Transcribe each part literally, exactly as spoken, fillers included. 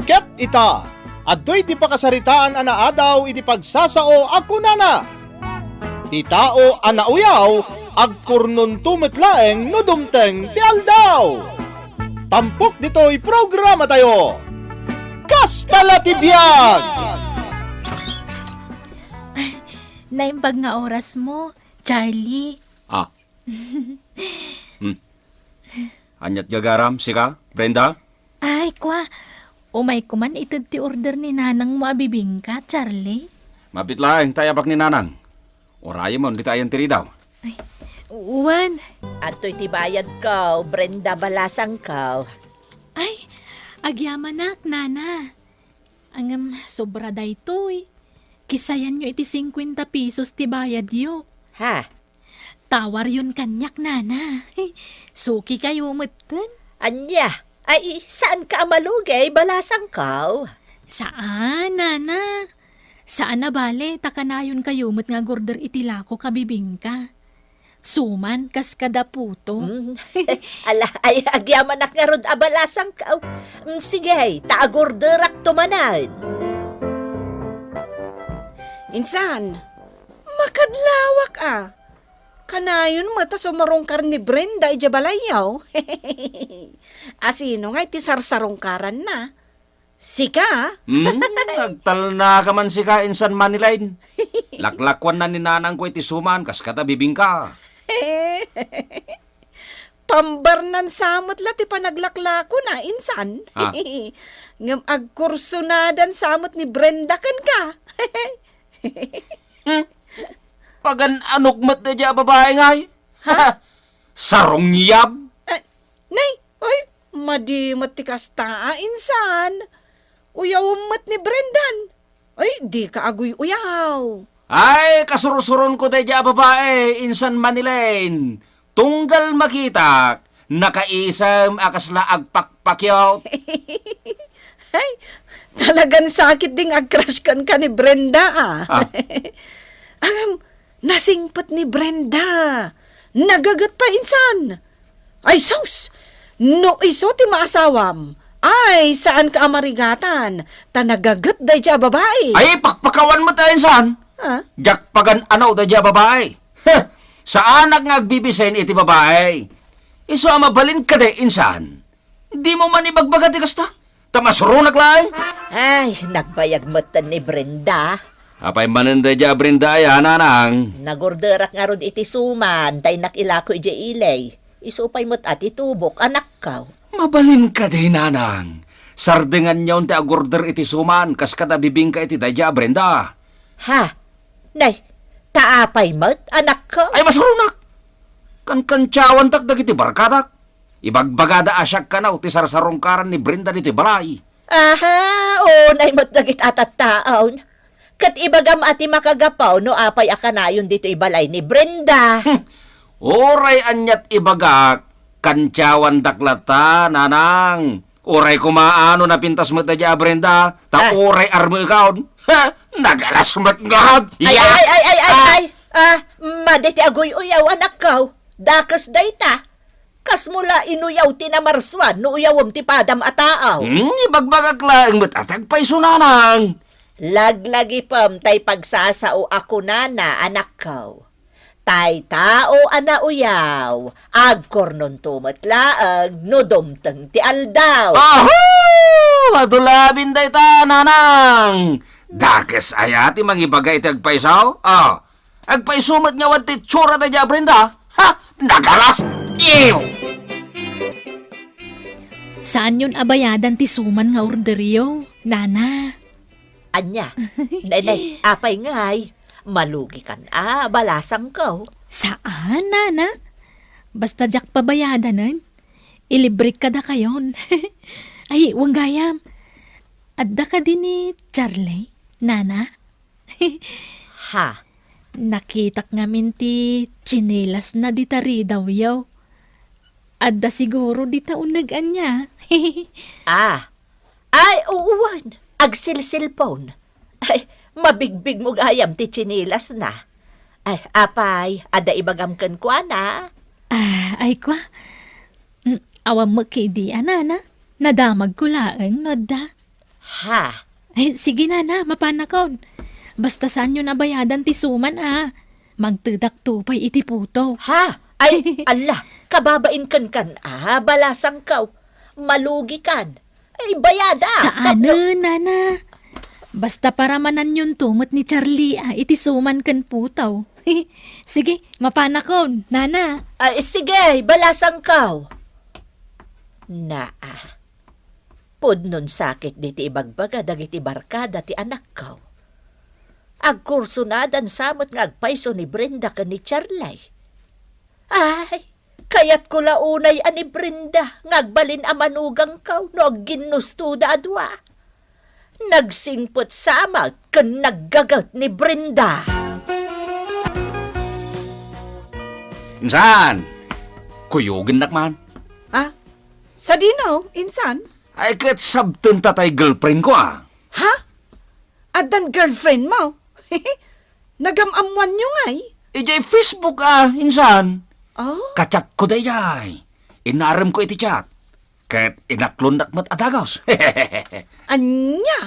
Ket ita, adtoy ti pakasaritaan a naadaw iti pagsasao a kunana, "Ti tao a nauyaw, agkurnonto met laeng no dumteng ti aldaw." Tampok ditoy programatayo. Kasta la ti biag! Naimbag nga oras mo, Charlie. Ah. Hmm. Ania't gagaram, sika, Brenda? Ay, kwa. Umayko man ited ti order ni nanangmo a bibingka, Charlie. Mapit laeng ta ayabak ni nanang. Urayemon dita ayan ti ridaw. Ay, wen. Adtoy ti bayadko, Brenda, balasangko. Ay, agyamanak, nana. Ngem sobra daytoy. Kisayanyo iti singkuenta pesos ti bayadyo. Ha? Tawaryon kaniak, nana. Sukikayo metten. Ania? Ay, saanka a malugi, balasangko. Saan, nana. Saan a bale, ta kanayonkayo met nga agorder iti lakok a bibingka. Suman, kas kada puto. Mm. Ala, ay, agyamanak ngarud a balasangko. Mm, sige, ta agorderakto manen. Insan, makadlawak a. Kanayon met a sumarungkar ni Brenda idiay balayyo. Asino ngay ti sarsarungkaranna? Sika? Hmm, agtalnaka man sika, insan Manilain. Laklakuanna ni nanangko iti suman, kas kada bibingka. Pambarnan sa met la ti panaglaklakona, insan. Ah. Ngem agkursonadan sa met ni Brenda kenka. Hmm? Pagan-anok met daydiay a babai ngay? Ha? Sarungyab? Eh, nay, ay, madi met ti kasta a insan. Uyawem met ni Brendan. Ay, dika aguy-uyaw. Ay, kasursuronko daydiay a babai, insan Manilain. Tunggal makitak, nakaisem a kasla agpakpakyot. Ay, talagan sakit ding ag-crush kenka ni Brenda, ah. Ah. Agam, nasingpet ni Brenda. Nagaget pay insan. Ay, sus! No isu ti maasawam, ay, saanka a marigatan, ta nagaget daydiay a babai. Ay, pakpakawan met a insan. Ah? Diak pagan-ano daydiay a babai. Heh! Saanak nga agbibisen iti babai. Isu a mabalin kadi, insan. Dimo man ibagbaga ti kasta, ta masuronak laeng. Ay, nagbayag metten ni Brenda. Apay manen daydiay a Brenda aya, nanang? Nagorderak ngarud iti suman, ta innak ilako idiay ili. Isu pay met a ti tubok, anakko. Mabalin kadi, nanang. Sardenganyon ti agorder iti suman, kas kada bibingka iti daydiay a Brenda. Ha? Nay, ta apay met, anakko? Ay, masuronak! Kankantiawantak dagiti barkadak. Ibagbagada a siak kano ti sarsarungkaran ni Brenda ditoy balay. Aha, unay met dagiti a tattaon. Ket ibagam a ti makagapu no apay a kanayon ditoy balay ni Brenda. Hmm. Uray aniat ibagak, kantiawandak latta, nanang. Uray koma no napintas met daydiay a Brenda, ta Ah. uray armekon. Ha? Nagalas met ngarud. Ay, Ya! ay, ay, ay, ay, Ah. ay. Ah, madi ti aguy-uyaw, anakko. Dakes dayta. Kasmo la inuyaw ti namarsuan no uyawem ti padam a tao. Hmm, ibagbagak laeng met a ti agpayso, nanang. Laglagipem tay pagsasao a kunana, anakko. Tay tao a nauyaw, agkurnonto met laeng no dumteng ti aldaw. Aho! Adu labin dayta, nanang! Dakes aya ti mangibaga iti agpayso? Ah, agpayso met nga awan ti itsura daydiay a Brenda? Ha? Nagalas! Ew! Saanyon a bayadan ti suman nga orderyo, nana. Ania? Nay, nay, apay ngay? Malugikan a, balasangko. Saan, nana. Basta diak pabayadanen, ilibrek kadakayon. Ay, wen gayam. Adda kadi ni Charlie, nana? Ha? Nakitak ngamin ti tsinelasna dita ridawyo. Adda siguro dita uneg ania. Ah. Ay, uwan. Agsilsilpon. Ay, mabigbigmo gayam ti tsinelasna. Ay, apay, adda ibagam kenkuana? Ah, ay kwa. Mm, awan met kadi, nana. Nadamagko laeng no adda. Ha? Ay, sige, nana, mapanakon. Basta saanyon a bayadan ti suman, a. Mangtedakto pay iti puto. Ha? Ay, alla, kababain kenkan, a, balasangko. Malugikan. Ay, bayada. Saanen, nana. Basta paramananyonto met ni Charlie, a, iti suman ken puto. Sige, mapanakon, nana. Ay, sige, balasangko. Naa. Pudnon sakit diti ibagbaga dagiti barkada ti anakko. Agkursonadan sa met nga agpayso ni Brenda ken ni Charlie. Ay, kayatko la unay a ni Brenda nga agbalin a manugangko no agginnustoda a dua. Nagsingpet sa met ken naggaget ni Brenda. Insan, kuyogennak man. Ah, sadino, insan? Ay, ket sabtenta tay girlfriend ko, a. Ha? Addan girlfriend mo? Nagam-ammoanyo ngay? Idiay Facebook, a, insan. Oh? Ka-chat ko daydiay. Inarem ko iti chat. Ket inaklonnak met a dagus. Ania?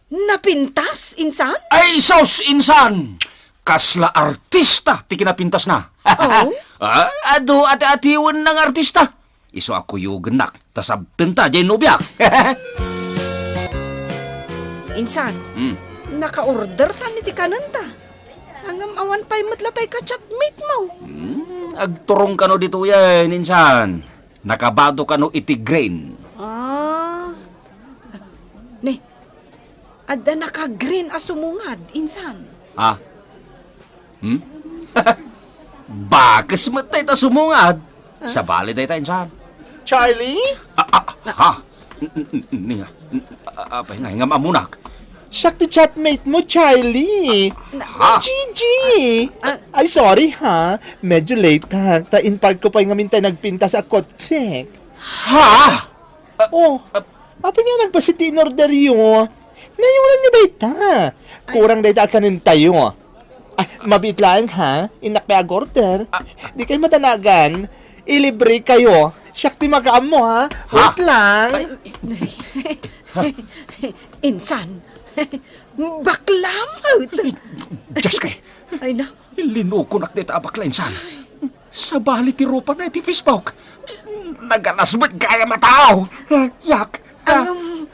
Napintas, insan? Ay, sus, insan! Kasla artista ti kinapintasna. Oh? Ah, adu ati-atiwenna nga artista. Isu a kuyogennak, ta sabtenta diay nobiak. Insan, Hmm. naka-order tan iti kanenta. Ngem awan pay met la tay ka-chatmate mo. Hmm, agturong kano ditoyen, insan. Nakabado kano iti green. Ah. Ni, adda naka-green a sumungad, insan. Ah. Hmm? Bakes met dayta sumungad. Ah? Sabali dayta, insan. Charlie? Ah, ah, ha? N-, n-, n-, ni, ah, apay nga, ngam-amunak. Siak ti chatmate mo, Charlie. Na- Ha? Gigi! Ah. Ay, sorry, ha. Medyo late, ha. Ta in park ko pay ngamin tay nagpintas a kotse. Ha? Oh, apay nga nagpasiti in order yo? Nayulan nyo dayta. Ay. Kurang dayta a kanentayo. Ay, mabiit laeng, ha? Innak pay ag-order. Ah. Di kayo madanagan. Ilibre kayo. Siak ti makaammo, ha? Ha? Wait lang. Ay, insan. Bakla met. Diyos kay. Ay, na. Linukonak dayta a bakla, insan. Sabali ti rupana iti Facebook. Nagalas met gayam a tao. Yak. Ngem,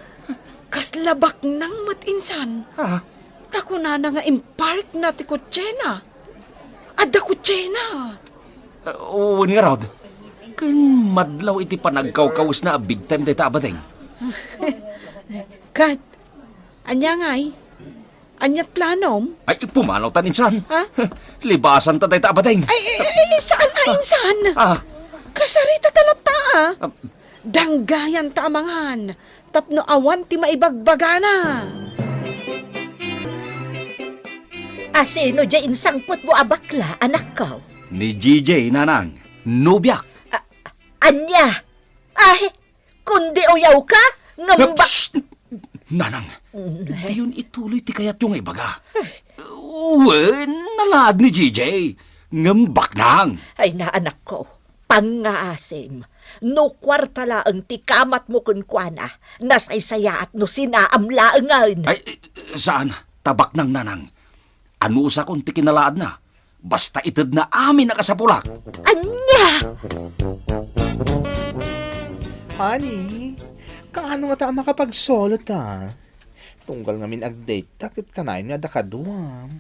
kasla baknang met, insan. Ah. Ta kunana nga imparkna ti kotsena. Adda kotsena. Uh, wen ngarud, ken madlaw iti panagkawkawesna a big time dayta a bading. Ket, ania ngay? Aniat planom? Ay, pumanawtan, insan. Ha? Libasanta dayta a bading. Ay, ay, ay, saan a, insan? Ah. Kasarita ta latta, a. Ah. Danggayanta a mangan, tapno awan ti maibagbagana. A sino diay insangpetmo a bakla, anakko? Ni J J, nanang. Nobiak. A-, ania? Ay, kundi uyawka, ngem ba- Shh! Nanang, Mm. diyon ituloy ti kayatyo nga ibaga. Ay. Wen, nalaad ni J J. Ngem baknang. Ay, na, anakko. Pangngaasim, no kuarta laeng ti kamatmo kenkuana, nasaysayaat no sinaam laengen. Ay, saan, ta baknang, nanang. Anusakon ti kinalaadna, basta itedna amin a kasapulak. Ania? Honey, kaano ngata a makapagsolo ta? Tunggal ngamin ag-date ta ket kanayon nga adda kadua.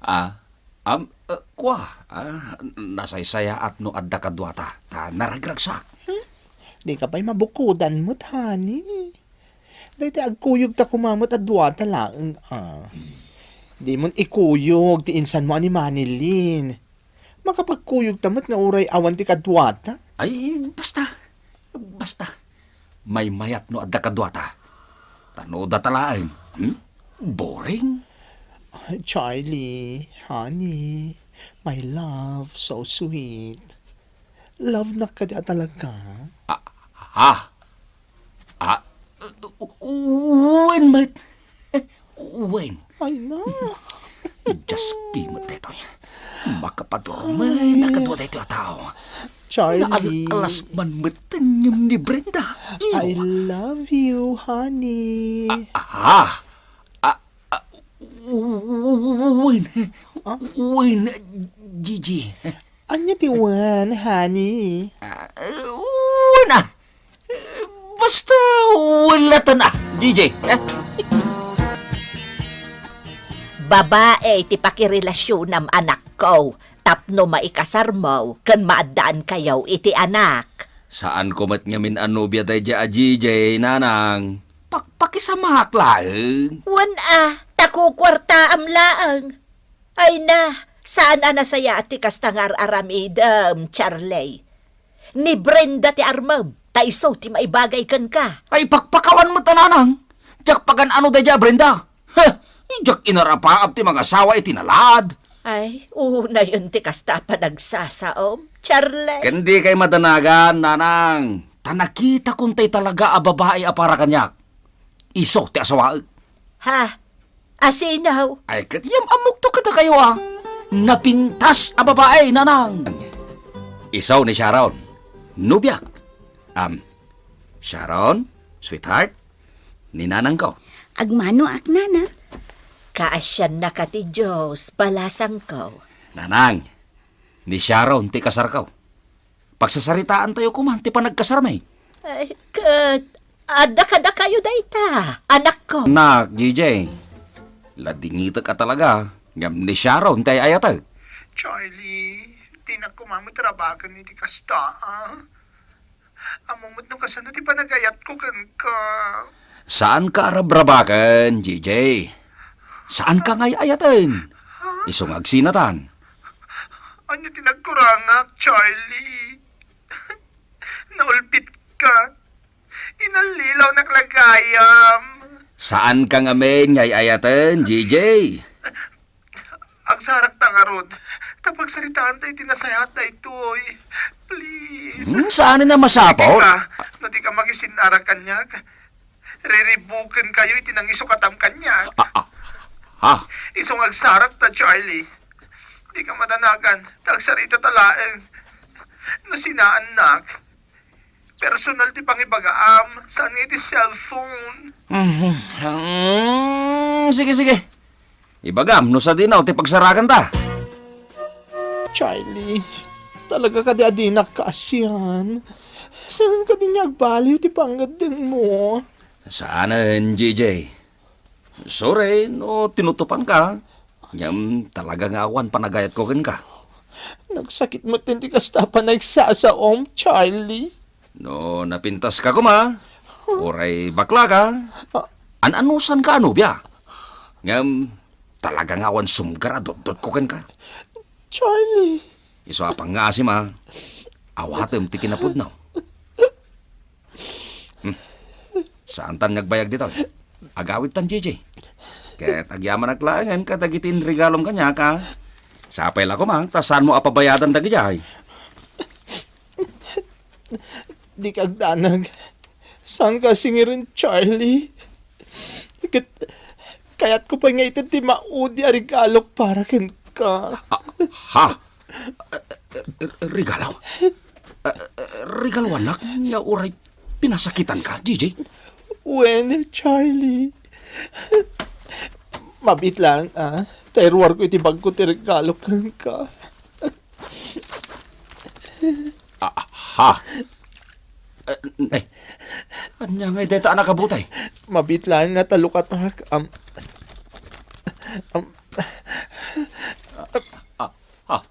Ah, Am, eh, kua, ah, nasaysayaat no adda kaduata, ta naragragsak. Hmm? Dika pay mabukodan met, honey. Daytoy agkuyogta koma met a duata laeng, ah. Dimon ikuyog ti insanmo a ni Manilyn. Makapagkuyogta met nga uray awan ti kaduata. Ay, basta. Basta. Maymayat no adda kaduata. Ta no data laeng, hmm? Boring. Charlie, honey, my love, so sweet. Love na kadi a talaga? Ah, ha? Ah, wen met. Wen. Ay, na. Just kimet daytoy. Makapadurmen a kadua daytoy a tao. Charlie. Naal-alas man metten ni Brenda. Iyo. I love you, honey. Ah, ah, ah, ah, w-, w-, wen. Ah? Wen, Gigi. Ania ti wen, honey? Ah, wen, ah. Basta wala tan, ah, Gigi. Babae ti pakirelasionam, anakko, tapno maikasarmo ken maaddaankayo iti anak. Saanko met ngamin a nobia daydiay a Gigi, nanang. Pakpakisamaak laeng. Wen a, ta kukuartaam laeng. Ay na, saan a nasayaat ti kasta nga ar-aramidem, Charlie. Ni Brenda ti armem, ta isu ti maibagay kenka. Ay, pakpakawan met a, nanang. Diak pagan-ano daydiay a Brenda. Heh, diak inarapaap ti mangasawa iti nalaad. Ay, unayen ti kasta a panagsasaom, Charlie. Ken dikay madanagan, nanang. Ta nakitakon tay talaga a babai a para kaniak. Isu ti asawaek. Ha? Asino? Ay, ket yam-ammokto kadakayo a napintas a babai, nanang. Isu ni Sharon, nobiak. Am, Sharon, sweetheart, ni nanangko. Agmanoak, nana. Kaasiannaka ti Dios, balasangko. Nanang, ni Sharon ti kasarko. Pagsasaritaantayo koma ti panagkasarmi. Ay, ket adda kadakayo dayta, anakko. Nak, J J, ladingitek a talaga, ngem ni Sharon ti ay-ayatek. Charlie, dinak koma met rabaken iti kasta, a? Ammom met no kasano ti panagayatko kenka. Saanka a rabrabaken, J J. Saanka nga ay-ayaten. Isu nga agsinatan. Ania ti nagkurangak, Charlie? Naulpitka. Inallilawnak la gayam. Saanka ngamin nga ay-ayaten, J J. Agsarakta ngarud, ta pagsaritaanta iti nasayaat daytoy. Please. Hmm, saan a masapul? Sige ka, no di ka makisin-arak kaniak, riribukenkayo iti nangisukatam kaniak. Ah, ah. Ha? Isu nga agsarakta, Charlie. Di ka madanagan, ta agsaritata laeng. No sinaannak, personal ti pangibagaam, saan nga iti cellphone. Mhm. Hmm, sige, sige. Ibagam no sadino ti pagsarakanta. Charlie, talaga kadi a dinak kaasian? Saan kadi nga agbaliw ti pangngeddengmo? Saanen, J J. Sorry no tinutupanka. Ngem talaga nga awan panagayatko kenka. Nagsakit met ti kasta a panagsasaom, Charlie. No napintaska koma, uray baklaka, ah, an-anusanka a nobia. Ngem talaga nga awan sumgar a dutdotko kenka. Charlie. Isu a pangngaasima, awatem ti kinapudno. Hmm. Saantan nga agbayag ditoy. Agawidtan, J J. Ket agyamanak laengen kadagiti inregalom kaniak, a. Sapay la koma ta saanmo a pabayadan dagidiay. Dika agdanag. Saanka a singiren, Charlie. Ket kayatko pay nga ited ti maudi a regalok para kenka. Ah, ha? Eh, eh, regalo? Eh, eh, regaloannak nga uray pinasakitanka, J J? Wen, Charlie. Mabiit laeng, a. Ta iruarko iti bagko ti regalo kenka. Ah, ha? Eh, eh, ania ngay dayta a nakabutay? Mabiit laeng nga talukatak, am, am, Ah, ah. Ah!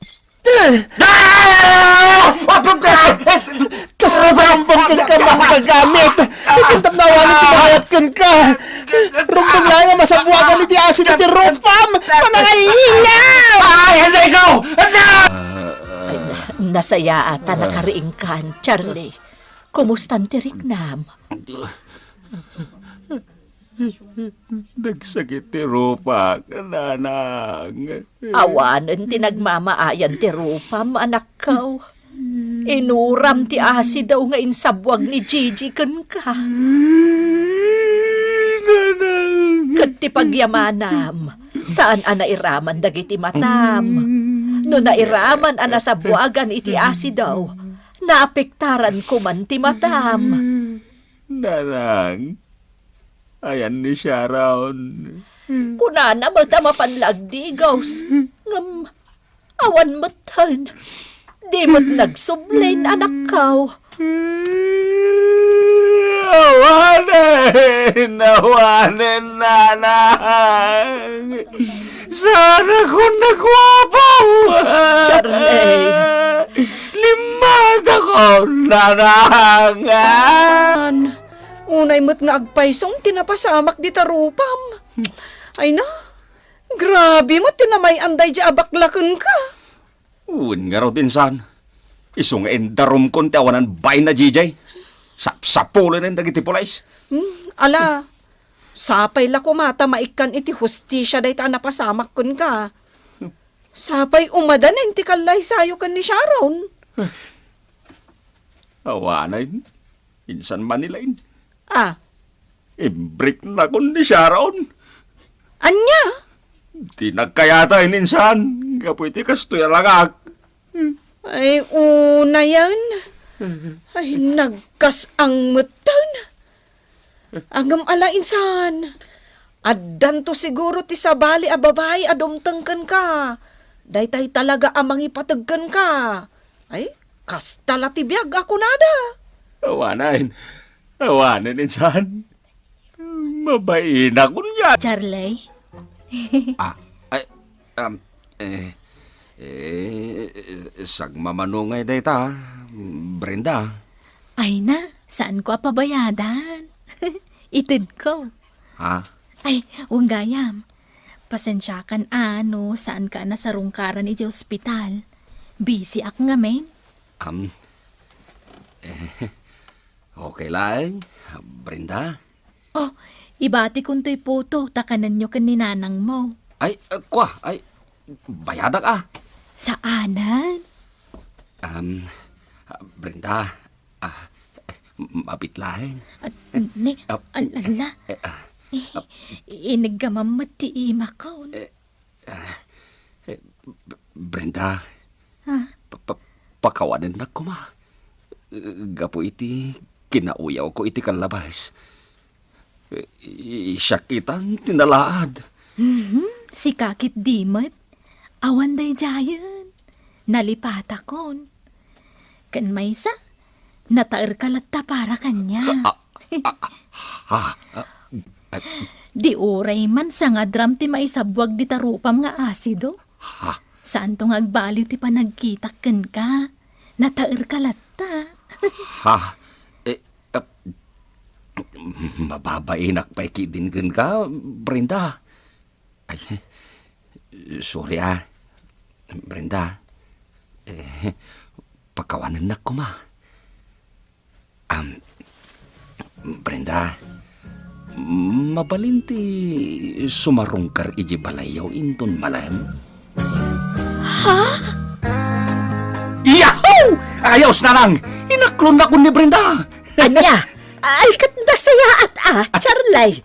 Kas-, rumbong kenka, manggagamit! Ipintam na awan iti makayat kenka! Rumbong laeng nga masabuagan iti asid iti rupam! Panangallilaw! Ay, anda ikaw? Anda! Ay, na-, nasayaat a nakariingkan, Charlie. Kumustan ti riknam? Nagsakit ti rupak, nanang. Awanen ti nagmamaayan ti rupam, anakko. Inuram ti asidaw nga insabuag ni Gigi kenka. Nanang. Ket ti pagyamanam, saan a nairaman dagiti matam. No nairaman a nasabuagan iti asidaw, Naapektaran ko man ti matam. Nanang, ayan ni Sharon. Kunana met a mapan la agdigos. Ngem awan metten. Di met nagsublin, anakko. Awanen, awanen, nanang. Saan ako nagwapo? Charlene. Limmat ako, nanang. An, unay met nga agpaysong ti napasamak dita rupam. Ay na, grabe met ti namay-an daydi a bakla kenka. Wen ngarud, insan. Isu nga indarumkon ti awanan bain a J J. Sapsapulenen dagiti pulis. Hmm, ala, sapay la koma ta maikkan iti hustisia dayta a napasamak kenka. Sapay umadanen ti kallaysayo ken ni Sharon. Awanen, insan Manilain. Ah. Imbriknakon ni Sharon. Ania? Di nagkayaten, insan, gapu iti kastoy a langak. Ay, unayen. Ay, nagkas-ang metten. Ngem ala, insan. Addanto siguro ti sabali a babai a dumteng kenka. Daytay talaga a mangipateg kenka. Ay, kasta la ti biag a kunada. Awanen. Awanen, insan. Mabainak unyan. Charley? Ah, ay, um, eh, eh, sagmamano ngay dayta, Brenda. Ay na, saanko a pabayadan. Itedko. Ha? Ay, wen gayam. Pasensiakan a no saanka a nasarungkaran iti ospital. Busy-ak ngamin. Am, eh, okay laeng, Brenda. Oh, ibatikon toy puto ta kanenyo ken ni nanangmo. Ay, ah, kua, ay, bayadak a. Saanen? Um, Brenda, ah, mabit laeng. Ah, ne, ah, al-, ala. Eh, ah, eh, ah, iniggamam met ti imakon. Eh, ah, eh, B-, Brenda, ah, pa-, pa-, pakawanennak koma. Eh, gapu iti kinauyawko iti kallabas. Eh, i-, siak itan ti nalaad. Mhm, sika ketdi met. Awan daydiayen. Nalipatakon. Ken maysa, nataerka latta para kaniak. Ah, ah, ah, ah, ah, ah. Di uray man sangadram ti maisabbuag dita rupam nga asido. Ha? Saanto nga agbaliw ti panagkitak kenka. Nataerka latta. Ha? Eh, ah, mababainak pay ketdin kenka, Brenda. Ay, sorry, ah. Brenda, eh, pakawanennak koma. Am, Brenda, mabalin ti sumarungkar iti balayyo inton malem? Ha? Yahoo! Ayos, nanang! Inaklonnakon ni Brenda! Ania? Ay, ket nasayaat a, Charley.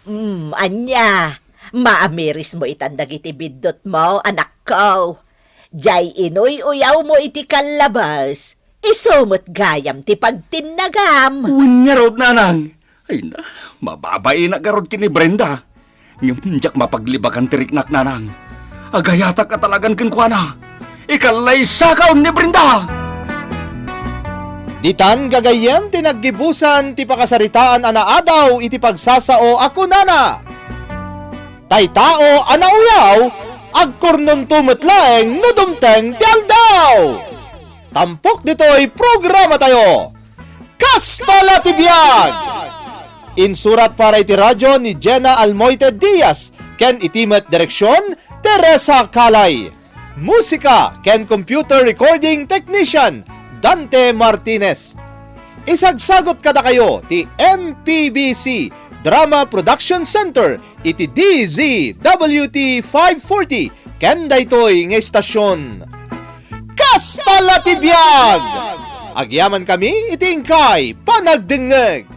Mm, ania? Maamirismo itan dagiti biddutmo, anakko. Diay inuy-uyawmo iti kallabas, isu met gayam ti pagtinnagam. Wen ngarud, nanang. Ay na, mababainak ngarud ken ni Brenda. Ngem diak mapaglibakan ti riknak, nanang. Agayatak a talagan kenkuana. Ikallaysakaon ni Brenda! Ditan gagayyem ti naggibusan ti pakasaritaan a naadaw iti pagsasao a kunana, "Tay tao a nauyaw, agkurnonto met laeng no dumteng ti aldaw." Tampok ditoy programatayo, Kasta la ti biag! Insurat para iti radio ni Jenna Almoite Diaz ken iti met direksion, Teresa Calay. Musika ken computer recording technician, Dante Martinez. Isagsagot kadakayo ti M P B C Drama Production Center iti D Z W T five forty ken daytoy nga istasyon. Kasta la ti biag! Agyamankami iti inkay panagdengngeg.